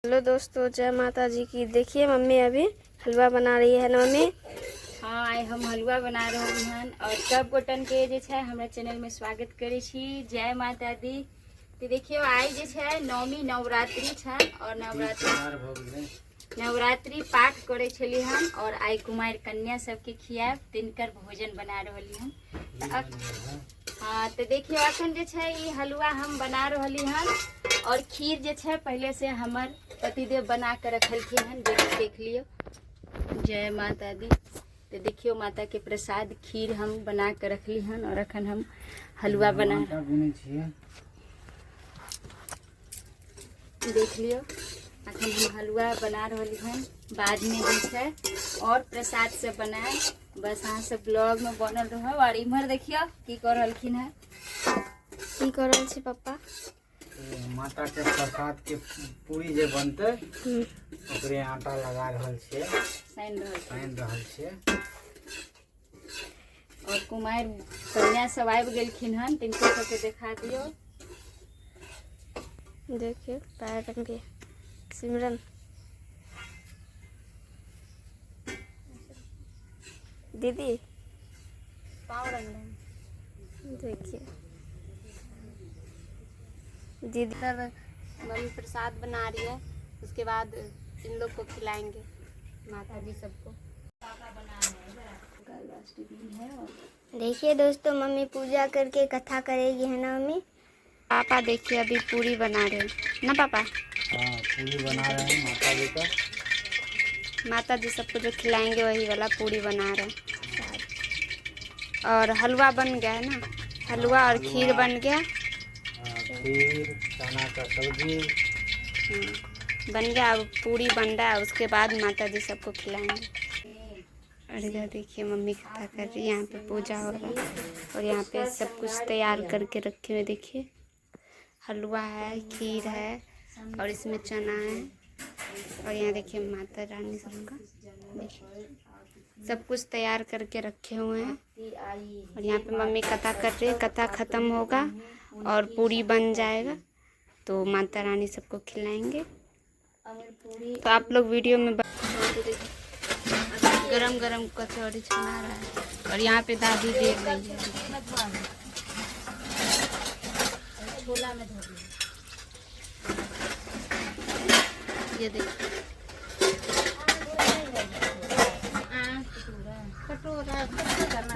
Hello दोस्तों, जय माता जी की। देखिए मम्मी अभी हलवा बना रही है ना मम्मी? हाँ, आइ हम हलवा बना रहल हन और सब गोटन के जे छै हमरा चैनल में स्वागत करै छी। जय माता दी। तो देखियो आइ जे छै नवमी नवरात्रि छन और नवरात्रि नवरात्रि पाठ करै छली हम और आइ कुमारि कन्या सबके खियाब तिनकर भोजन बना रहली हम। हाँ, तो देखियो अखन जे छै ई हलवा हम बना रहली हन और खीर जे छै पहले से हमर पतिदेव बना के रखलखिन हन, देख लियो। जय माता दी। तो देखियो माता के प्रसाद खीर हम बना के रखली हन और अखन हम हलवा बना देख लियो अखन हम हलवा बना रहली हन। बाद में जे छै और प्रसाद सब बनाए, बस अहाँ सब ब्लॉग में बनल रहब। और इम्हर देखियो की कर रहलखिन हन। की कर रहल छी पप्पा? माता के प्रसाद के पूरी जे बनते ओकरे आटा लगा रहल छियै, सानि रहल छियै। और कुमारि कन्या सब आबि गेलखिन हन, तिनको सबके देखा दियौ। देखियो पैर रंग के सिमरन दीदी पाँव रंग। देखिए दीदी इधर मम्मी प्रसाद बना रही है, उसके बाद इन लोग को खिलाएंगे माता जी सबको। देखिए दोस्तों मम्मी पूजा करके कथा करेगी, है ना मम्मी? पापा देखिए अभी पूरी बना रहे हैं ना पापा? हाँ, पूरी बना रहे हैं माता जी का। माता जी सबको जो खिलाएंगे वही वाला पूरी बना रहे हैं। और हलवा बन गया है ना? हलवा और खीर बन गया। खीर चना का सब्जी बन गया। अब पूरी बन रहा है, उसके बाद माता जी सबको खिलाएंगे। और इधर देखिए मम्मी कथा कर रही है, यहाँ पे पूजा हो रहा है और यहाँ पे सब कुछ तैयार करके रखे हुए। देखिए हलवा है, खीर है और इसमें चना है। और यहाँ देखिए माता रानी सबका देखिए सब कुछ तैयार करके रखे हुए हैं। और यहाँ पे मम्मी कथा कर रही है। कथा खत्म होगा और पूरी बन जाएगा तो माता रानी सबको खिलाएंगे। तो आप लोग वीडियो में गरम गरम कचौड़ी छना रहा है और यहाँ पे दादी देख रही है। ये देखिए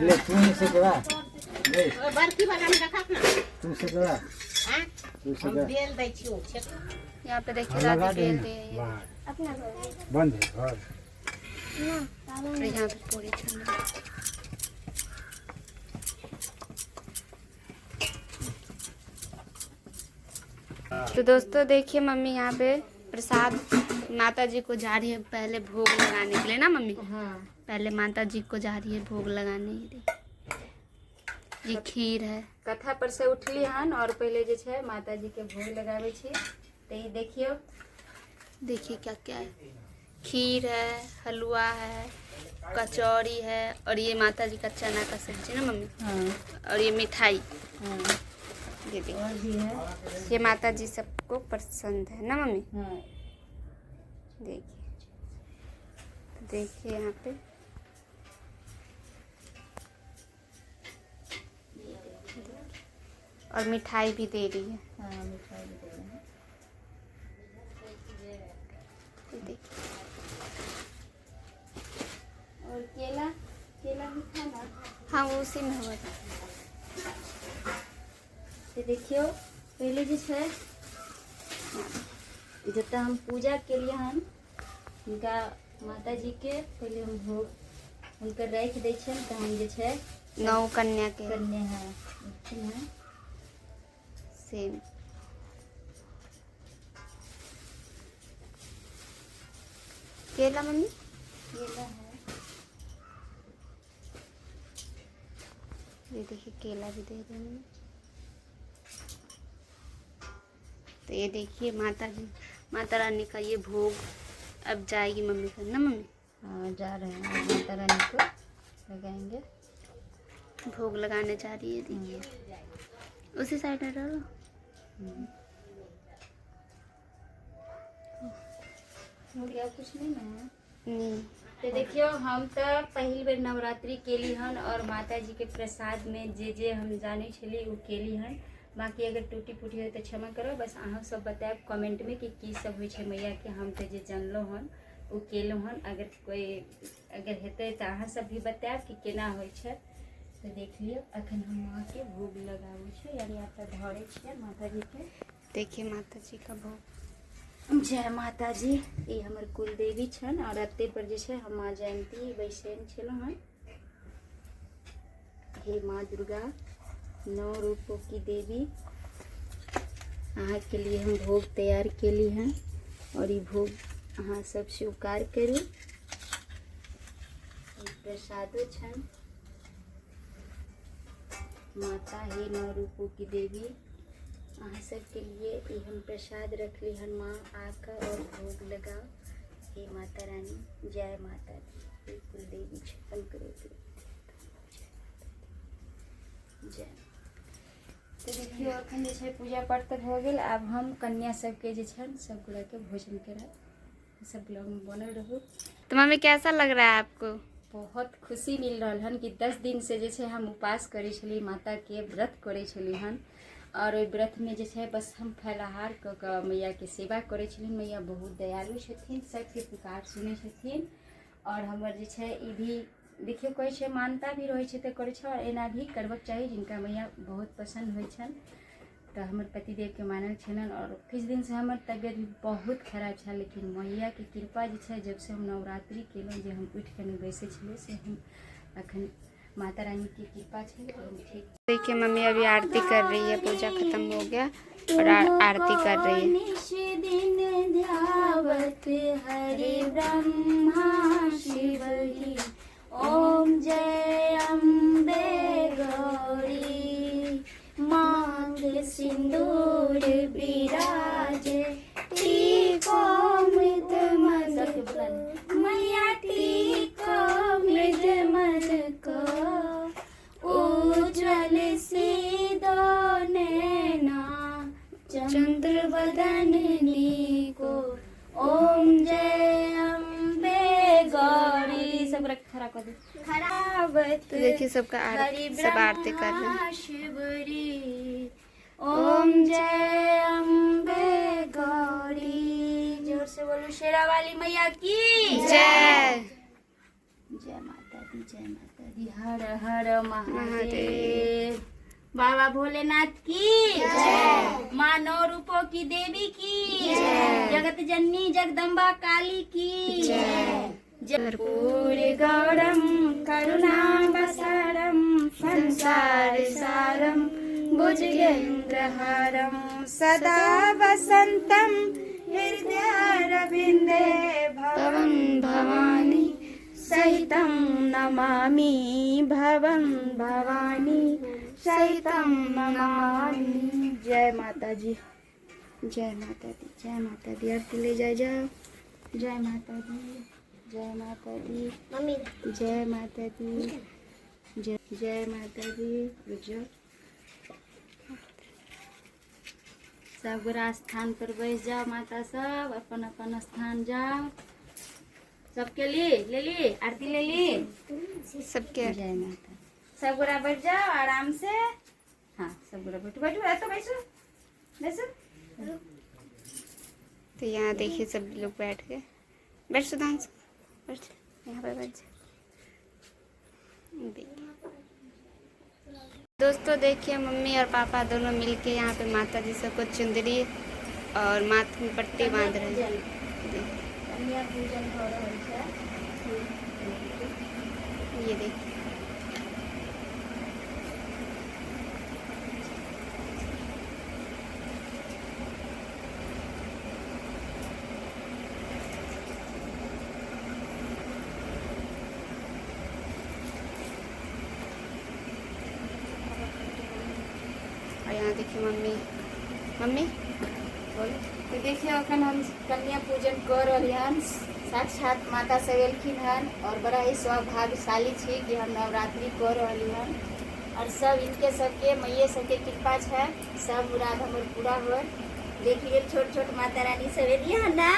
ले तू ही से करा, ले तू से करा, तू से करा। यहाँ पे देखिए लगा दादी बेल दे दे रही है। अपना बंद है घर। और यहाँ पे पूरी छना। तो दोस्तों देखिए मम्मी यहाँ पे प्रसाद माता जी को जा रही है पहले भोग लगाने के लिए ना मम्मी? हाँ, पहले माता जी को जा रही है भोग लगाने के लिए। ये खीर है। कथा पर से उठली हन और पहले जे छै माता जी के भोग लगावे छी। तो ये देखियो, देखिए क्या क्या है। खीर है, हलवा है, कचौड़ी है और ये माता जी का चना का सब्जी ना मम्मी? हाँ। और ये मिठाई। हाँ। ये देखिए और भी है। ये माता जी सबको पसंद है ना मम्मी? हाँ। देखिए, तो देखिए यहाँ पे और मिठाई भी दे रही है। हाँ, मिठाई भी दे रहे हैं। देखिए और केला, केला भी था ना? हाँ, वो उसी में हुआ था। तो देखियो पहले जे छै जब हम पूजा के लिए हन उनका माता जी के पहले हम भोग हुनकर राखि दै छियनि, तऽ हम जे छै नौ कन्या के कन्या है, है सेम। केला मम्मी? केला है। ये देखिए केला भी दे रहे हैं। तो ये देखिए माता जी, माता रानी का ये भोग अब जाएगी मम्मी का ना मम्मी? हाँ, जा रहे हैं माता रानी को लगाएंगे। भोग लगाने जा रही है। देखिए उसी साइड में डालो। हो गया, कुछ नहीं ना है? नहीं। तो देखियो हम तो पहिल बेर नवरात्रि केली हन और माता जी के प्रसाद में जे जे हम जानै छली ओ केली हन। बाकी अगर टूटी फूटी हो तो क्षमा करो, बस अहाँ सब बतायब कमेंट में कि की सब होइ छै मैया के। हम तो जे जानलहुँ हन ओ केलहुँ हन, अगर कोई अगर हेतै तऽ अहाँ सब भी बतायब कि केना होइ छै। तो देख लियौ अखन हम माँ के भोग लगाबै छियै, यानी आटा धरै छियै माता जी के। देखिए माता जी का भोग। जय माता जी। ई हमर कुलदेवी छनि और एते पर जे छै हम माँ जयंती बैसेन छलहुँ हन। हे माँ दुर्गा, नौ रूपों की देवी, अहाँ के लिए हम भोग तैयार केली हन और ई भोग अहाँ सब स्वीकार करू। ई प्रसादो छनि। माता हे नौ रूपों की देवी, अहाँ सबके लिए ई हम प्रसाद रखली हन। माँ आकर और भोग लगाओ। हे माता रानी, जय माता दी। हे कुलदेवी छप्पन करोड़ जय। तो देखियौ अखन जे छै पूजा पाठ तऽ भऽ गेल। आब हम कन्या सबके जे छनि सब गोटाके भोजन करायब। सब ब्लॉग में बनल रहू। तो मम्मी कैसा लग रहा है आपको? बहुत खुशी मिल रहल हन कि 10 दिन से जे छै हम उपास करै छली, माता के व्रत करै छली हन और ओहि व्रत में जे छै बस हम फलाहार कऽ कऽ मैया के सेवा करै छली। मैया बहुत दयालु छथिन, सबके पुकार सुनै छथिन और हमर जे छै ई भी देखियौ कहै छै मानता भी रहै छै तऽ करै छै और एना भी करबक चाही जिनका मैया बहुत पसन्द होइ छनि। तऽ हमर पतिदेवके मानल छलनि और किछु दिनसँ हमर तबियत भी बहुत खराब छल, लेकिन मैयाके कृपा जे छै जब से हम नवरात्रि केलहुँ जे हम उठि कऽ नहि बैसै छलियै से हम अखन माता रानीके कृपा छै हम ठीक। देखिए मम्मी अभी आरती कर रही है, पूजा खत्म हो गया और आरती कर रही है। दिन ध्यावत हरि ब्रह्मा शिव ही, ओम जय अम्बे गौरी। मांग सिंदूर विराजे टीको मृद मद मैया, टीको मृद मद को उज्ज्वल सीदो नैना, चंद्र बदन नीको, ओम जय अम्बे गौरी। सब रख खड़ा कर दे। तो देखिए सबका आरती, सब आरती कर रहे हैं। शिवरी ओम जय अम्बे गौरी। जोर से बोलो शेरा वाली मैया की जय। जय माता दी, जय माता दी। हर हर महादेव। बाबा भोलेनाथ की जय। माँ नौ रूपों की देवी की जय। जगत जननी जगदम्बा काली की जय। कर्पूर गौरम करुणावतारम संसार सारम भुजगेन्द्रहारम सदा वसंतम हृदयारविन्दे भवं भवानी सहितं नमामि, भवं भवानी सहितं नमामि। जय माता जी, जय माता दी, जय माता दी। आरती ले जाए जाओ। जय माता दी, जय माता दी। मम्मी जय माता दी, जय जय माता दी। रुक जाओ, सब गोरा स्थान पर बैस जाओ। माता सब अपन अपन स्थान जाओ। सबके ली ले ली आरती ले ली सबके। जय माता। सब गोरा बैठ जाओ आराम से। हाँ सब गोरा बैठो बैठो, ऐ तो बैठो बैठो। तो यहाँ देखिए सब लोग बैठ गए। बैठ सुधांशु, बैठ यहाँ पे बैठ जा। देखिए दोस्तों, देखिए मम्मी और पापा दोनों मिलके यहाँ पे माता जी सबको चुंदरी और माथ में पट्टी बांध रहे हैं। देखिए। कन्या पूजन हो रहल छै। ये देखिए। और यहाँ देखिए मम्मी, मम्मी बोलो। तो देखिए अखन हम कन्या पूजन कर रहली हन। साक्षात माता सब एलखिन हन और बड़ा ही सौभाग्यशाली छी कि हम नवरात्रि कर रहली हन और सब इनके सबके मैये सबके कृपा छै, सब मुराद हमर पूरा होय। देख लियौ छोट छोट माता रानी सब एलियै हन ना,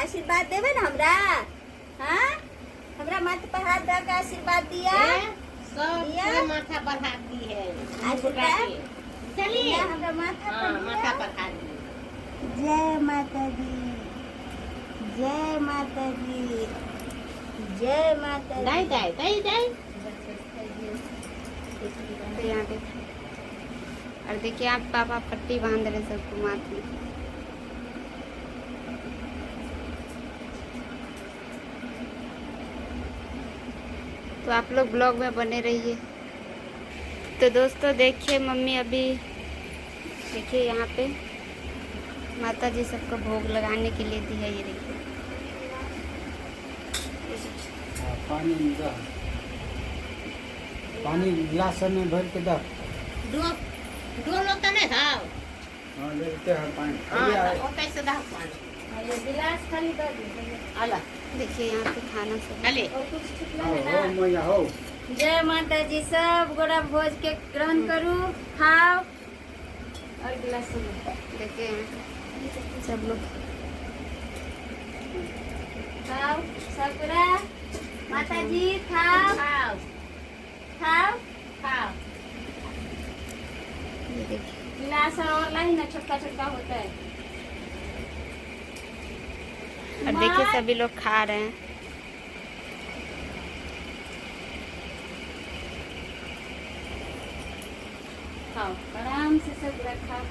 आशीर्वाद देबै ने हमरा? हाँ, हमरा माथ पर हाथ धऽ के आशीर्वाद दिया। सब दिया। माथा पर हाथ दी है। आशीर्वाद चलिए दिया हमरा माथा हाँ, पर माथा दिया। पर हाथ दी। जय माता दी, जय माता दी, जय माता दाई दी। दाई दाई दाई। तो यहाँ पे और देखिए आप पापा पट्टी बांध रहे सबको माथ में। तो आप लोग ब्लॉग में बने रहिए। तो दोस्तों देखिए मम्मी अभी देखिए यहाँ पे माता जी सबको भोग लगाने के लिए दी है। ये देखिए हाँ, पानी दह, पानी गिलास में भर के दह। दो दो लोग तो नहीं खाओ। हाँ, लेते हैं पानी। हाँ, अभी आए। तो कैसे दह पानी? ये गिलास खाली दऽ दियौ। अला देखिए यहाँ पे खाना सब अले और कुछ छुटला हो है ना? हो मैया हो। जय माता जी। सब गोरा भोज के ग्रहण करू, खाओ। और गिलास सब देखिए यहाँ पे सब लोग खाओ, सब गोरा माता जी खाओ, खाओ खाओ। खाओ। ये देखिए गिलास और लाई ना, छोटका छोटका होता है। और देखिए सभी लोग खा रहे हैं। खाओ आराम से, सब गोरा खाओ।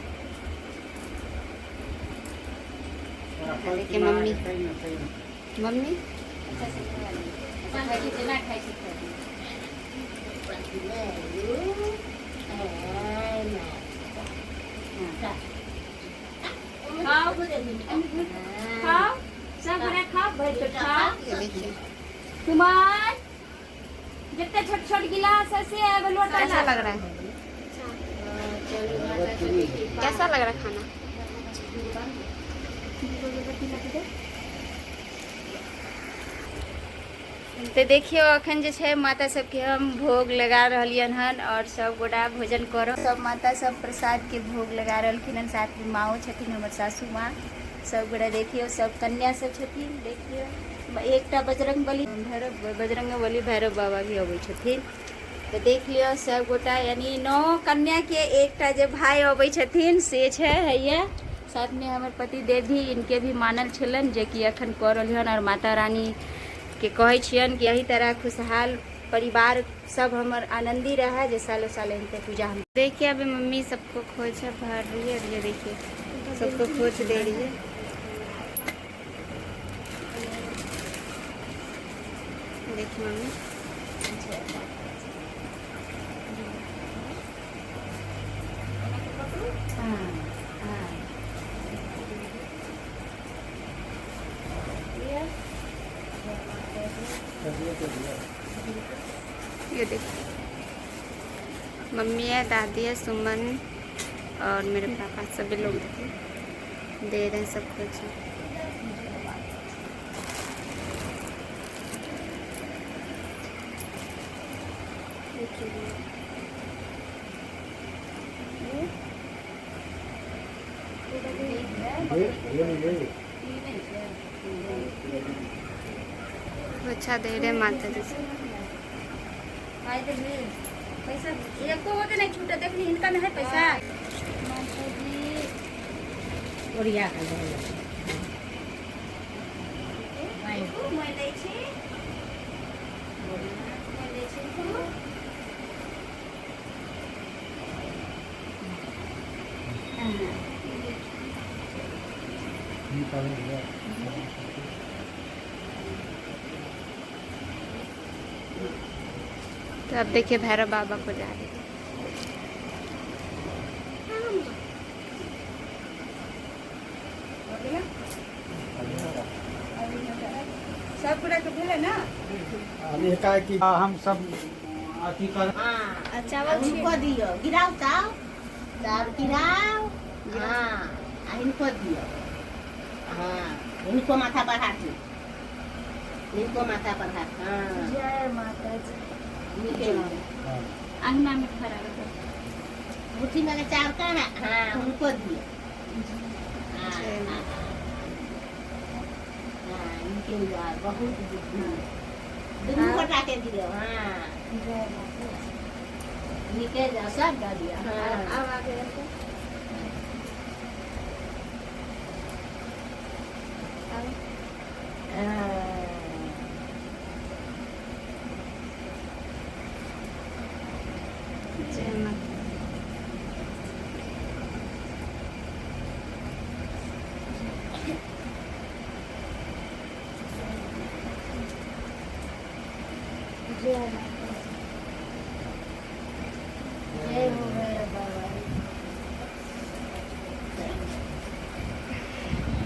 देखिए मम्मी। मम्मी अच्छा से खा ली। अच्छा खाइ छी, जेना खाइ छी खाइ। खाओ खाओ, सब गोरा खाओ, भरि पेट खाओ। ये देखिए कुमार जितने छोट छोट गिलास है से एगो लोटा कैसा ला। लग रहा है? कैसा लग रहा है खाना? तो देखियो अखन जे छै माता सबके हम भोग लगा रहलियन हन और सब गोटा भोजन करो। सब माता सब प्रसाद के भोग लगा रहलखिन हन। साथ में माओ छथिन, हमर सासू माँ। सब गोटा देखियो, सब कन्या सब छथिन। देखियो एकटा बजरंग बली भैरव, बजरंग बली भैरव बाबा भी अबै छथिन। तो देख लियो सब गोटा, यानी 9 कन्या के एकटा जे भाई अबै छथिन से छै हैया। साथ में हमर पतिदेव भी इनके भी मानल छलन, जे कि अखन कऽ रहलियन। और माता रानी के कहै छियन कि यही तरह खुशहाल परिवार सब हमर आनंदी रहे, जे सालो साल इनके पूजा हम। देखिए अभी मम्मी सबको खोज भर रही है और ये देखिए सबको खोज दे रही है। देखिए मम्मी ये देखिए मम्मी है, दादी है, सुमन और मेरे पापा सभी लोग देखिए दे रहे हैं सब कुछ। अच्छा दे रहे हैं माता जी से। पैसा एको के नहीं छूटे, देखनी हिनका में है पैसा। माता जी ओरिया के दे। मैं दै छी, मैं दै छी। तो अब देखिए भैरव बाबा को जा रहे हैं। सब पूरा के भेलै ना? एकाएकी हम सब अथी कर। हाँ, चावल इनको दियो, गिराओ चाव चाव गिराओ। हाँ, इनको दियो। हाँ, इनको माथा पर हाथ, इनको माथा पर हाथ। हाँ, जय माता जी। हाँ। अंगना में खड़ा रहो। मुट्ठी में चावल का है। हाँ, उनको दियो। जय माता। हाँ इनके यार बहुत बुद्धि दुनू गोटा के दियौ। हाँ निके जाओ सब दऽ दियौ। हाँ अब आगे रखो। हाँ जय माता। जय माता जय हो भैरव बाबा।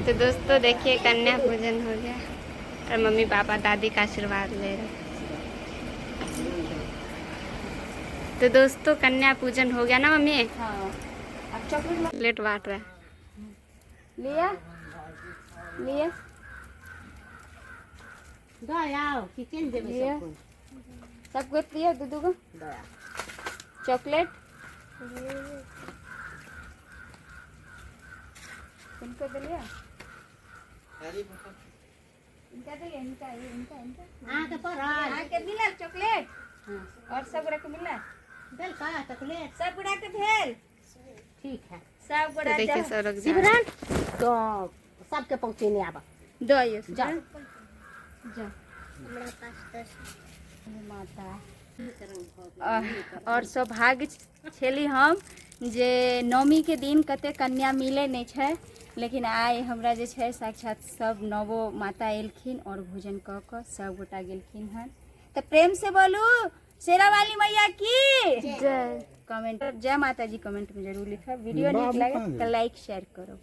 तो दोस्तों देखिए कन्या पूजन हो गया और मम्मी पापा दादी का आशीर्वाद ले रहे। तो दोस्तों कन्या पूजन हो गया ना मम्मी? हाँ, अब चॉकलेट प्लेट बांट रहा है। लिया लिया दऽ आउ किचन देबै लिअ। सबको। सबको दिया दू को दऽ आउ। चॉकलेट इनको दिलिया, इनका दिलिया, इनका इनका इनका अहाँके पड़ल। हाँ के मिला चॉकलेट और सब गोरा के मिला। देलका चॉकलेट। सब गोरा के भेल। ठीक है। सब तो गोरा देखिए सब लोग जा रहे हैं। सिमरन तो सबके पहुँचेने आब। दो ये जाओ। जा हमरा पास 10 माता और सौभाग्य छेली हम जे नवमी के दिन कते कन्या मिले नहीं छै, लेकिन आइ हमरा जे छै साक्षात सब नवो माता एलखिन और भोजन कऽ कऽ सब गोटा गेलखिन हन। तऽ प्रेम से बोलू शेरावाली मैया की जय। कमेंट जय माता जी कमेंट में जरूर लिखब। वीडियो नीक लागे तऽ लाइक शेयर करो।